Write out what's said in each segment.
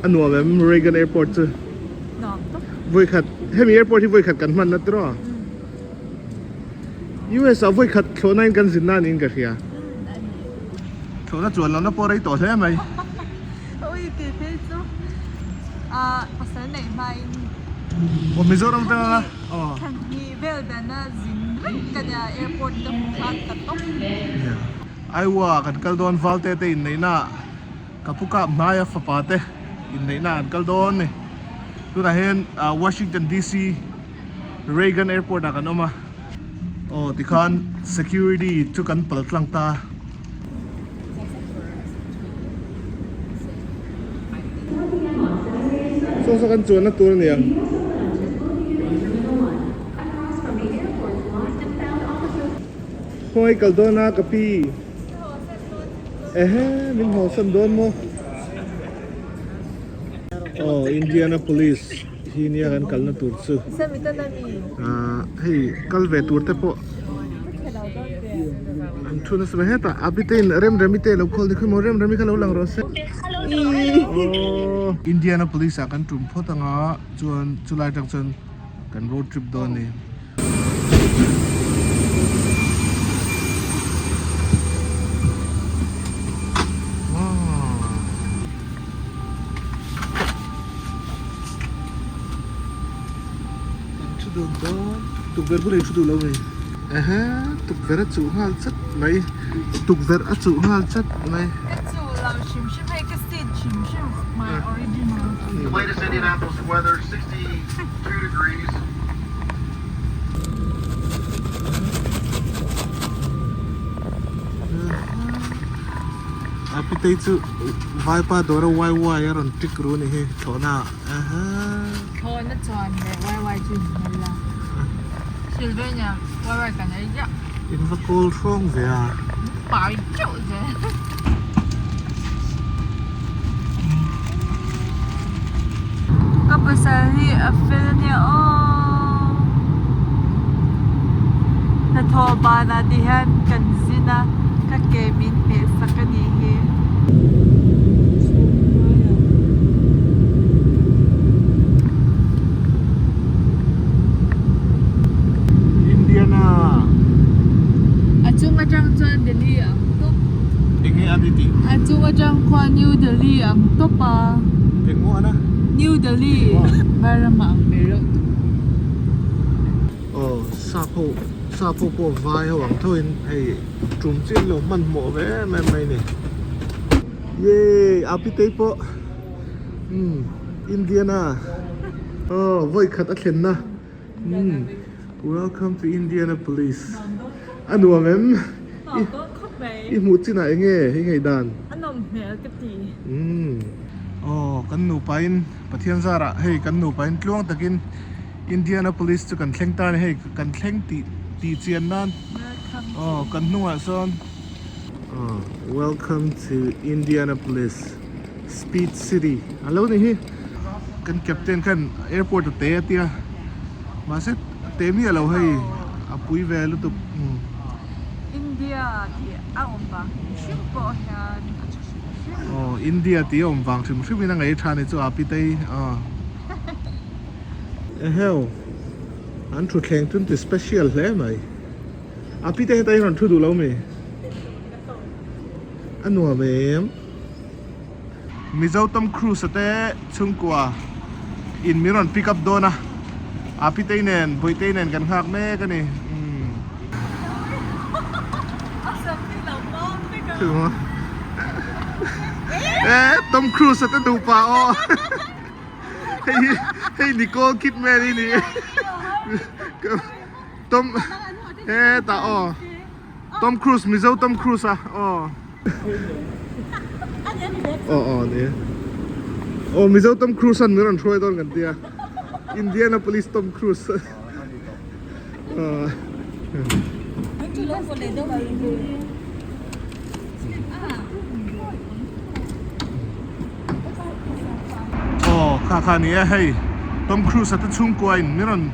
A nuam em Reagan Airport chu? Nuam tawp. Vawikhat hemi airport hi vawikhat kan hman na tiraw? US ah vawikhat thlawhna in kan zin na niin ka hria. Thlawhna chuan lohna pawh rei tawh hle mai. Ui tih phei chu pasal neih hmain Aw Mizoram atanga aw. Thlan hnih vel dana zin reng ka nia airport ka hmu khan ka tawp. Iowa kan kal dawn Valte te inneihna ah. Ka pu kap hnaia fapa te inneihna an kal dawn ni. Tunah hian Washington DC Reagan Airport ah kan awm a. Aw tikhan security chu kan pal tlang ta. Saw saw kan chuanna tur a ni ang. Khawngaih kal dawn a ka pi. Ehe min hawsan dawn maw? Aw Indianapolis hi nia kan kalna tur chu. Ah hei kal ve tur te pawh an thu nasa mai hetah Abitein Remremi te lo call ni khawi maw Remremi kha lo lang rawh se. Aw Indianapolis ah kan tum phawt anga chuan chulai atang chuan kan road trip dawn a ni. Tukverh bulah i thu duh lo mai ehe tukverh a chuh nghal chat mai tukverh a chuh nghal chat mai. Ka chuh lo hrim hrim hei ka seat hrim hrim my original. A pitei chu vaipa dawra wai wai a rawn tik ru a ni hi thlawhna ah aha. Thlawhna chuan leh wai wai chu in hmel a Sylvania wai wai kan ei ziah. In va kawl hrawng ve a. Pai teuh zel. Ka pasal hi a fel ania aw. Hnathawh banah ti hian kan zin a, ka ke min hmeh sak a nih hi. Indiana. A chung atang chuan Delhi ang tawp. Enge a ni tih? A chung atang khuan New Delhi ang tawp a. Eng maw ana? New Delhi. Vairamah ang ve reuh tawp. Aw sap ho sap ho pawh vai ho ang tho in hei tum chian lo hmanhmawh ve em em mai ni. Yay Apitei pawh umm Indiana aw vawi khat a thlen na umm welcome to Indianapolis a nuam em i hmuh chinah eng nge i ngaih dan? A nawm hmel ka ti. Umm aw kan nupa in Pathian zarah hei kan nupa in tluang takin Indianapolis chu kan thleng ta a ni hei kan thleng tih tih chian nan aw kan hnungah sawn. Welcome to Indianapolis Speed City a lo ni hi kan captain khan airport a te a tia mahse a te miah lo hei a pui ve lutuk. India tih a awm vang hrim hrim pawh hian a tha hrim hrim. Aw India tih a awm vang hrim hrim in a ngaih tha ni chu a pi tei aw. Eheu an thutthleng chu an ti special hle mai. A pi te heta hi rawn thu duh lo mi? A nuam em? Mizo Tom Cruise a te chhungkua in min rawn pick up dawn a, a pi tei nen Bawihtei nen kan nghak mek a ni. E Tom Cruise a te nupa aw hei hi hei Nicole Kidman hi ni. Tom hetah aw Tom Cruise Mizo Tom Cruise a aw aw aw ni e aw Mizo Tom Cruise an min rawn hruai dawn kan tia Indianapolis Tom Cruise aw aw kha kha ni e hei Tom Cruise a te chhungkua in min rawn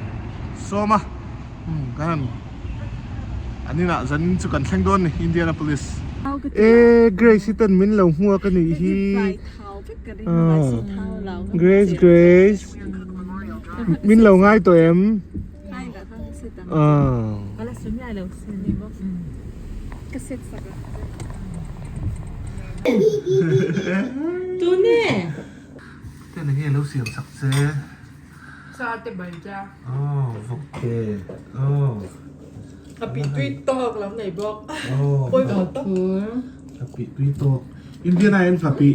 Sawm a, umm kan han an inah zanin chu kan thleng dawn ni Indianapolis. E Grace hi ten min lo hmuak a nih hi. Grace Grace min lo ngai tawh em? Ten enge lo siam sak che? Sa te bai cha. Oh, vawk te. Oh. A pi tui tawk lo nei bawk. Oh. Pawimawh tak. A pi tui tawk. Indiana en fa pi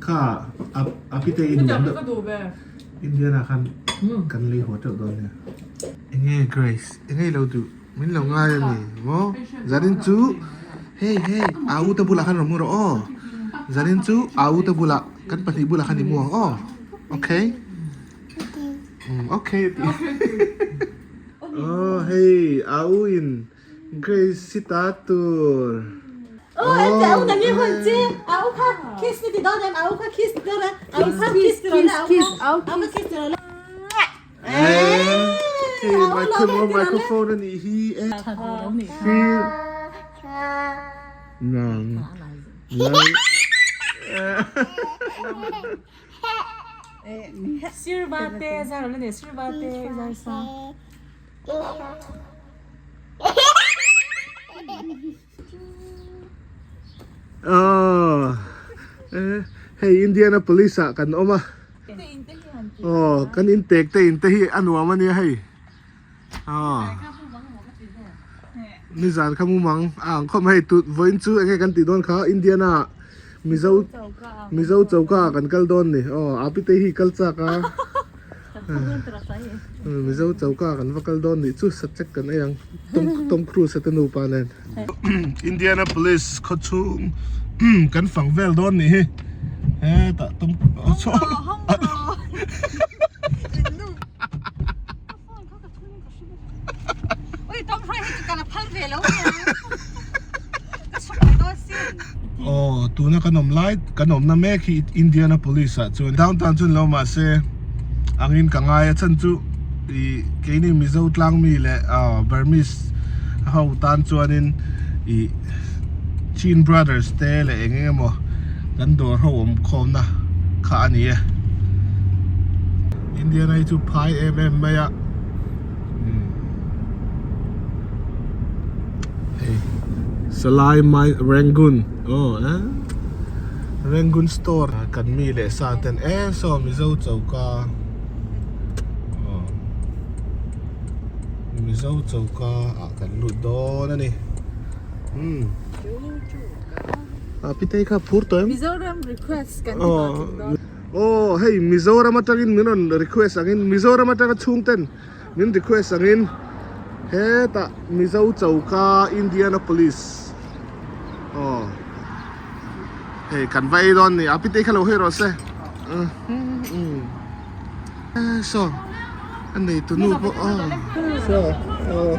kha a a pi te in Ka ka duh ve. Indiana khan kan lei haw teuh dawn nia. Enge Grace, enge lo duh? Min lo ngai a ni maw? Zanin chu hei hei a u te bulah khan rawn mu rawh aw. Zanin chu a u te bulah kan pahnih bulah khan i mu ang aw. Okay. Okay a ti. Aw hei a u in Grace hi ta tur. Aw ente a u na nge hawn che a u kha kiss ni ti dawn em a u kha kiss ti dawn em a u kha kiss ti rawn a u kha a u kha kiss ti rawn Hei microphone a nih hi e. Feel nang lai. Sir Vate zar la ne Sir Vate zar sa. Aww hei Indianapolis ah kan awm a aw kan in tek te in te hi a nuam a nia hei aw nizan kha mumang a ang khawp mai hei tut vawiin chu enge kan tih dawn kha Indiana Mizo Mizo choka ah kan kal dawn ni aw a pi te hi kal chak a Mizo choka ah kan va kal dawn nih chu subject kan ei ang Tom Tom Cruise a te nupa nen Indianapolis khaw chhung kan fang vel dawn nih hi hetah Tom Aw tuna kan awm lai kan awmna mek hi Indianapolis ah chuan downtown chuan lo mahse angin ka ngai a chhan chu ih keini Mizo tlang mi leh ah Burmese ho tan chuanin ih Chin Brothers te leh eng eng emaw kan dawr ho awm khawmna kha a ni e. Indiana hi chu phai em em mai a hei salai mai Rangoon aw eh Rangoon store kan mi leh sa ten e saw Mizo choka aw Mizo choka ah kan lut dawn a ni umm ah pitei kha phur tawh em Mizoram request kan ti dawn. Aw hei Mizoram atangin min rawn request angin Mizoram atanga chhungten min request angin hetah Mizo choka Indianapolis aw hei kan va ei dawn ni a pitei kha lo hawi rawh se saw a nei tunu pawh aw saw aw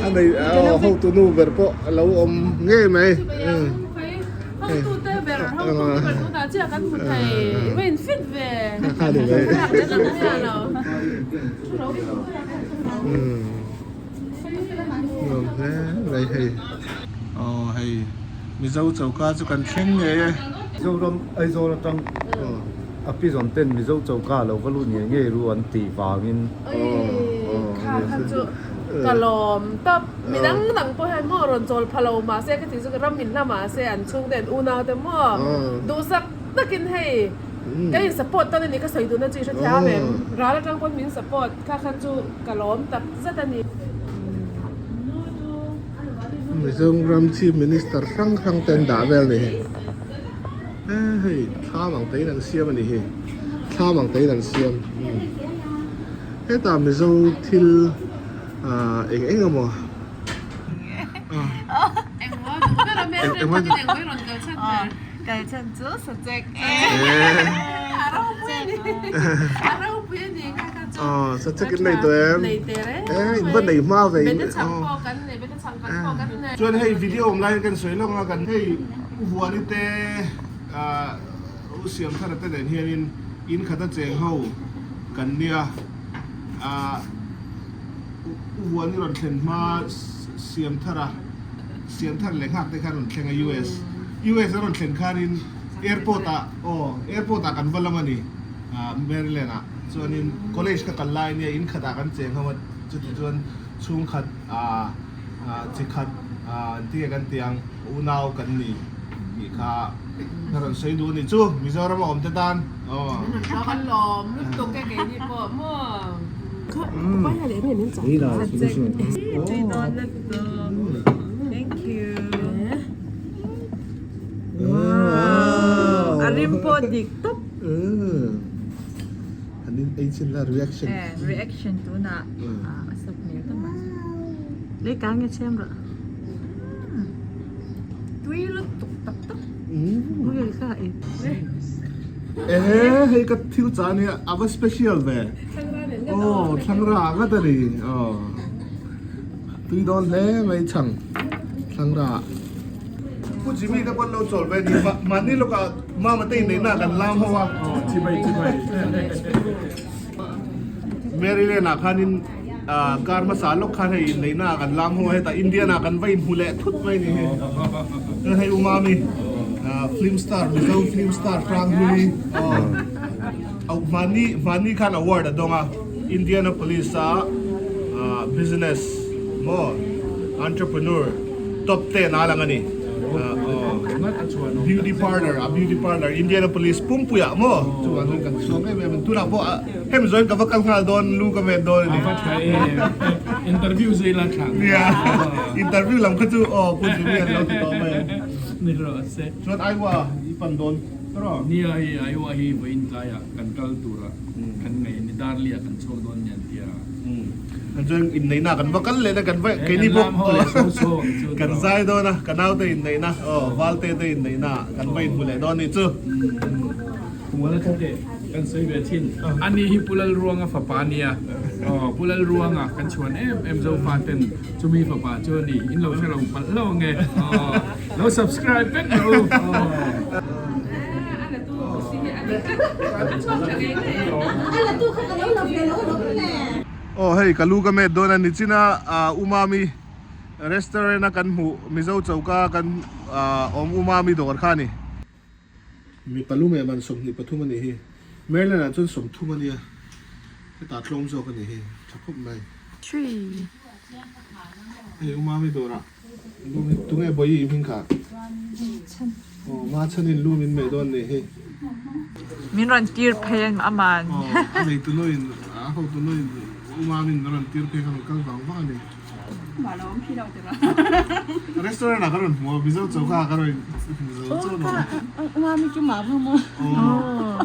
a nei aw hotunu ber pawh a lo awm ngei mai. Hotute ber, hotute ber tunah chiah kan hmu thei. I va infit ve. Nuam hle mai hei. Aw hei Mizo choka chu kan thleng ngei e. Mizoram Aizawl atang a pi zawn ten Mizo choka lo va lut ngei ngei ru an tih vangin. Oi kha kha chu ka lawm tawp. Mi dang dang pawh hian maw rawn chawl pha lo mahse ka tih chu ram in hla mahse an chhungte an unau te maw duhsak takin hei ka in support dawn a ni ka sawi duhna chu i hre thiam em ral atang pawn min support kha khan chu ka lawm tak zet a ni. Mizoram Chief Minister hrang hrang te an dah vel a ni hei hei thlam ang te in an siam a ni hi thlam ang te in an siam hetah Mizo thil Ahh eng eng emaw Aw sachek in nei tawh em eh in va nei hma ve in chuan hei video awm lai hian kan sawi lawk ang a kan hei u Vuani te ahh u Siamthara te nen hianin in khat a cheng ho kan nia ahh. U Vuani rawn thlen hma siam thar a, Siam thar leh nghak te kha rawn thleng a US US a rawn thlen khanin airport ah aw airport ah kan va lam a ni Maryland ah chuanin college ka kal lai ania in khat ah kan cheng ho a chuti chuan chhungkhat ah chi khat engtin nge kan tih ang unau kan ni tih kha ka rawn sawi duh a ni chu Mizoram a awm te tan aw. Kan lawm lutuk e keini pawh maw. Thank you. Wow. A rim pawh dik tawp. An in ei chin la reaction. Eh, reaction tunah a sap hmel ta mai. Lei ka nge chhem rawh. Tui lutuk tak tak. Ui kha e. Ehe hei ka thil cha ania a va special ve. Aw thlangra ngat a ni aw tui dawn hle mai chhang thlangra. Pu Jimmy ka pawn lo chawl ve ni mahni lawkah mama te inneihna kan lam ho a. Chibai chibai. Maryland ah khanin kar hmasa lawk khan hei inneihna ah kan lam ho a hetah Indian ah kan va inhmu leh thut mai ni hei. Hei Umami film star Mizo film star Hranghlui aw. Hmani hmani khan award a dawng a, Indianapolis a business maw entrepreneur top 10 a lang a ni. Beauty parlour a beauty parlour Indianapolis pumpuiah maw chuvang chuan kan chhuak em em a ni. Tunah pawh hemi zawhin ka va kal nghal dawn lu ka ven dawn a ni. A va tha em interview zui la thla. Nia interview lam kha chu aw Pu Jimmy an lo ti tawh mai a. Ni rawh se. Chuan Iowa i pan dawn. Nia hei Iowa hi vawiin tlaiah kan kal tura kan ngaih a ni, Darley ah kan chhuak dawn nia an ti a. Chuan inneihna kan va kal leh na kan va keini bawk kan zai dawn a, ka naute inneihna aw Valte te inneihna kan va inhmu leh dawn a nih chu. Kumala tha teh kan sawi ve thin, ani hi Pu Lalruanga fapa a nia, aw Pu Lalruanga kan chhuan em em Zofa ten chumi fapa chu a ni, in lo hre lo palh hlauh ange aw. Lo subscribe vek rawh u. Aw hei ka lu ka met dawn a nichina Umami restaurant a kan hmuh Mizo choka kan awm Umami dawr kha a ni. Mipa lu meh man 23 a nih hi. Maryland ah chuan 30 a nia. Hetah tlawm zawk a nih hi. Tha khawp mai. Hei Umami dawrah. Lum hi tunge bawi i hming kha? Aw ma chhanin lum in meh dawn nih hi. Min rawn tir phei an aman. Aw a nei tu nuin a ho tu nuin u mamin a rawn tir phei kha rawn kal vang vang a ni. Restaurant ah ka rawn hmu a Mizo choka ah ka rawn hmu zo chu maw. U mami chu mah vang maw. Aw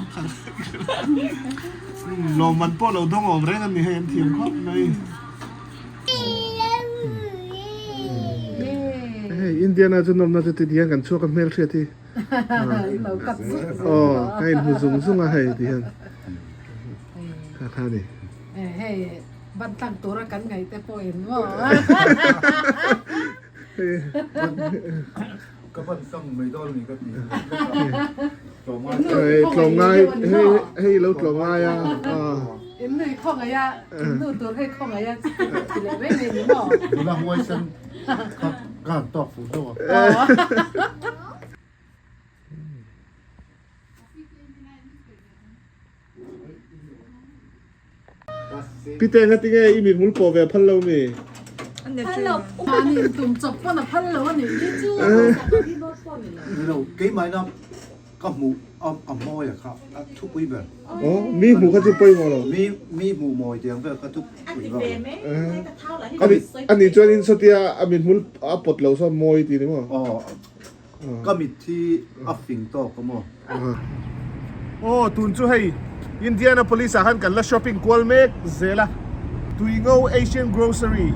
lawmman pawh lo dawng awm reng a ni hei an thiam khawp mai. Hei Indiana chu nawmna chu ti hian kan chhuak a hmel hriat hi aw ka inhmu zung zung a hei ti hian kha kha ni. Hei ban tlang tura kan ngaih te pawh in maw. Ka ban tlang mai dawn a ni ka ti. Hei tlawmngai hei hei lo tlawmngai a. In nui khawngaih a, in nu tur hei khawngaih a ti leh mai mai ni maw? Nula huai sen kha ka han tawk fuh hlauh a. Pite nga tinge i mithmul pawh ve a phal lo mi? Phal lo, mahni tum chawp pawn a phal lo a nih hi chu. Nilo, keimahina ka hmuh a mawi a kha a thupui ber. Aw, mi hmuh kha chu pawimawh lo. Mi mi hmuh mawi tiang vel kha thupui ber. A nih chuan in sawtia a mithmul a pawt lo sawn mawi ti ni maw? Aw, Ka mit hi a fing tawk a maw? Aw tun chu hei Indianapolis ah khan kan la shopping kual mek zel a, Tuingo Asian Grocery,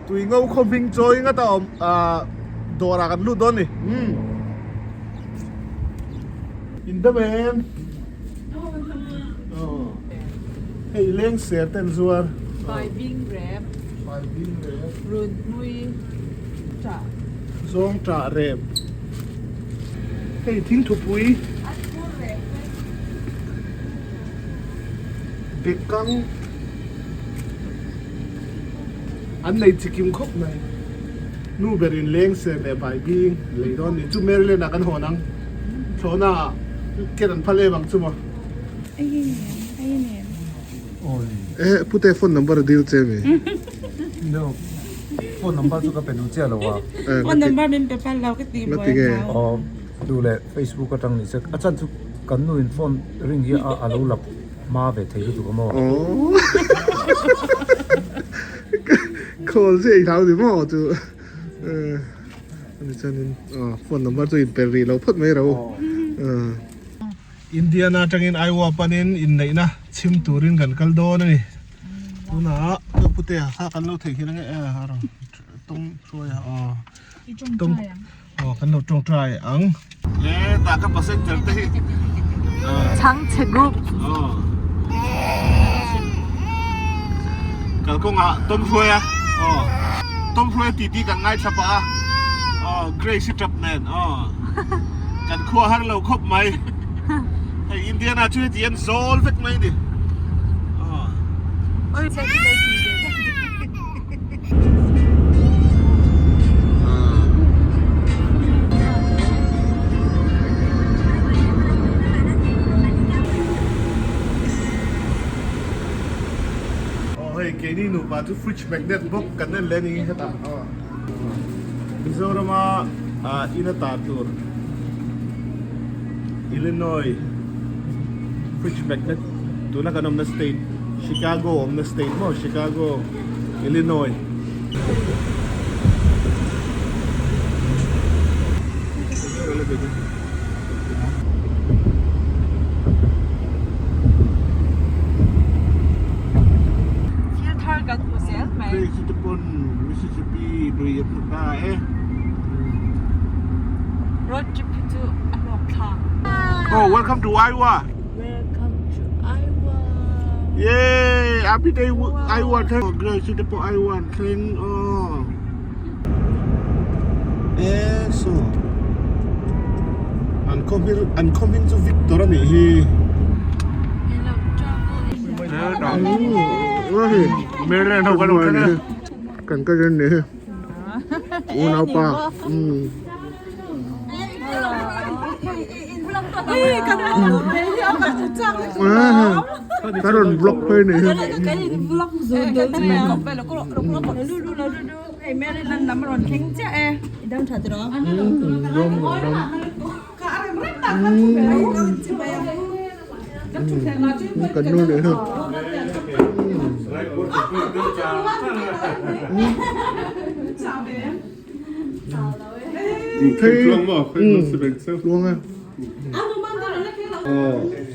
Tuingo khaw hming chawi ngat a awm dawr ah kan lut dawn ni. Umm in dam em? Aw hei leng ser ten zuar. Bai bing rep. Bai bing rep. Run hmui ṭah. Zawng ṭah rep. Hei thingthupui. A thur rep vek. Bekang. An nei chikim khawp mai. Nu berin leng ser leh bai bing lei dawn ni chu Maryland ah kan hawn ang. Thlawhna ah ken an phal em ang chu maw. Eh pute phone number a dil che mi. No phone number chu ka pe duh chiah lo a. Phone number min pe phal lo ka ti buai hau. Aw duh leh Facebook atang ni se a chan chu kan nu in phone ring hi a lo lap hma ve thei lutuk a maw. Call chiah i hlau ni maw chu ani chuanin phone number chu in pe rih lo phawt mai ro. Indiana atangin Iowa panin inneihna chhim turin kan kal dawn a ni. Tunah ka pute kha kan lo theihnghilh ange e a rawn tawng hruai a aw tawng aw kan lo tawngtai ang. Le tah ka passenger te hi Chhangchhe group. Aw kalkawngah tawng hruai a aw tawng hruai titi kan ngaithla pah a aw Grace i tap nen aw kan khua har lo khawp mai. Hei Indiana chu heti hian zawl vek mai a ni. Aw hei keini nupa chu fridge magnet bawk kan en leh a ni hetah aw Mizorama in a tar tur. Illinois fridge magnet tuna kan awmna state Chicago awmna state maw Chicago Illinois. Thil thar kan hmu zel mai. Hei chu te pawn Mississippi lui a hmu ta e. Road trip hi chu a hlawk thlak. Oh welcome to Iowa. Welcome to Iowa. Yay! Happy day Iowa thleng. Grace te pawh Iowa an thleng aw. E so an khaw hming an khaw hming chu Victor a nih hi. Maryland ho kan awm thleng e. Kan ka ren ni hi. Unaupa. Ka rawn vlog phei ni hi. Kan nu nih hi. Luang e.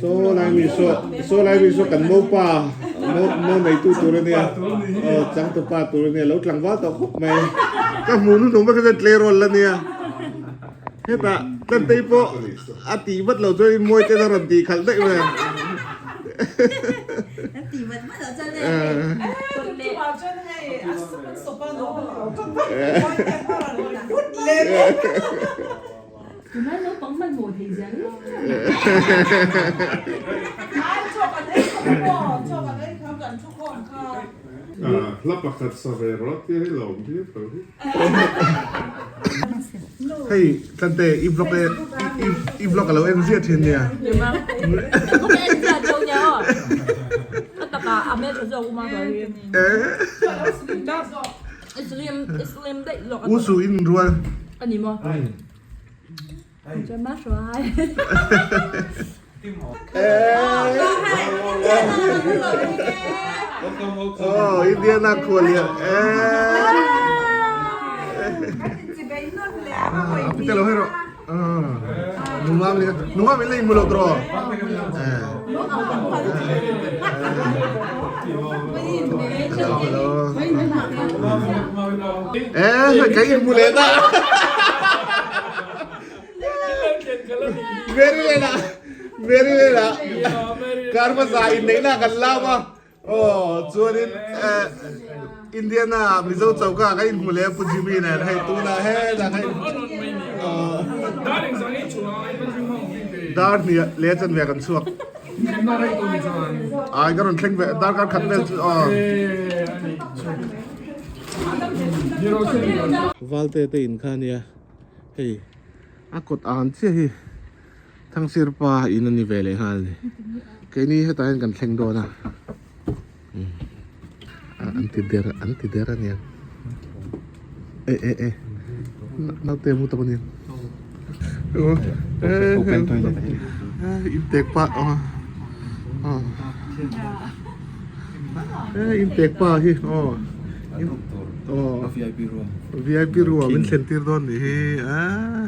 So lai mi so so lai mi so kan mopa mo mo nei tu tur ania aw chang tu pa tur ania lo tlangval tawh khawp mai ka hmu nu nung vek hian tleirawl la nia hetah tlantei pawh a tih vat lo chuan in mawi ten a rawn tih khalh daih mai ang. Hla pakhat sa ve rawh tia hi lo awm viau tho hi. Hei Tlante i vlog e i vlog a lo en ziah thin nia. U su in rual. Oh, Indiana khualian. Pite lo hero. Nungam ni, nungam in lei mulo tro. Eh, cái in mule ta. Very lena very lena kar hmasa in neihna kan lam a aw chuanin Indiana Mizo choka ka inhmu leh a Pu Jimmy nen hei tunah hetah ka in dar hnih leh chanve kan chhuak ai ka rawn thleng ve darkar khat vel chu aw. Valte te in kha ania hei a kawt ang chiah hi Thangsir pa in a ni ve leh nghal a ni keini hetah hian kan thleng dawn a an ti der an ti der a nia e e e naute a mu tawp a nia intek pa intek pa hi aw VIP room VIP room ah min thlen tir dawn nih hi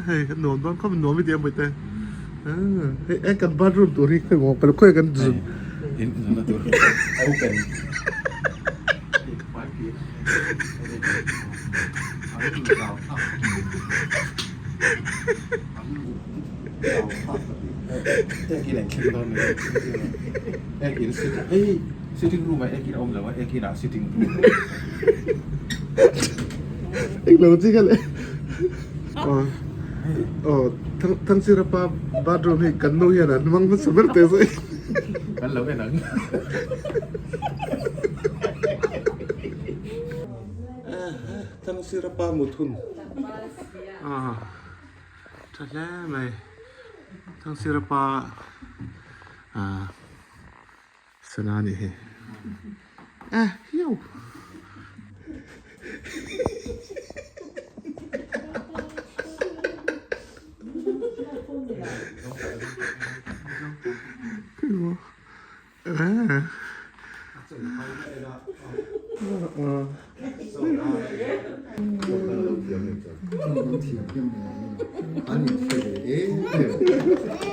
hei nuam dawn khawp nuam i ti a mawite hei e kan bathroom tur hi khawi maw khawi kan zun in zun na tur open Sitting room ah ekin a awm lo a, ekin ah sitting room. Eng lo chi kha le. Aw Thangsira pa bathroom hi kan nu hian an hmang hmasa ber teh zawih. Kan lo en ang. Thangsira pa muthun. Tha hle mai. Thangsira pa Sana nih hi. Eh, hiu. Eh.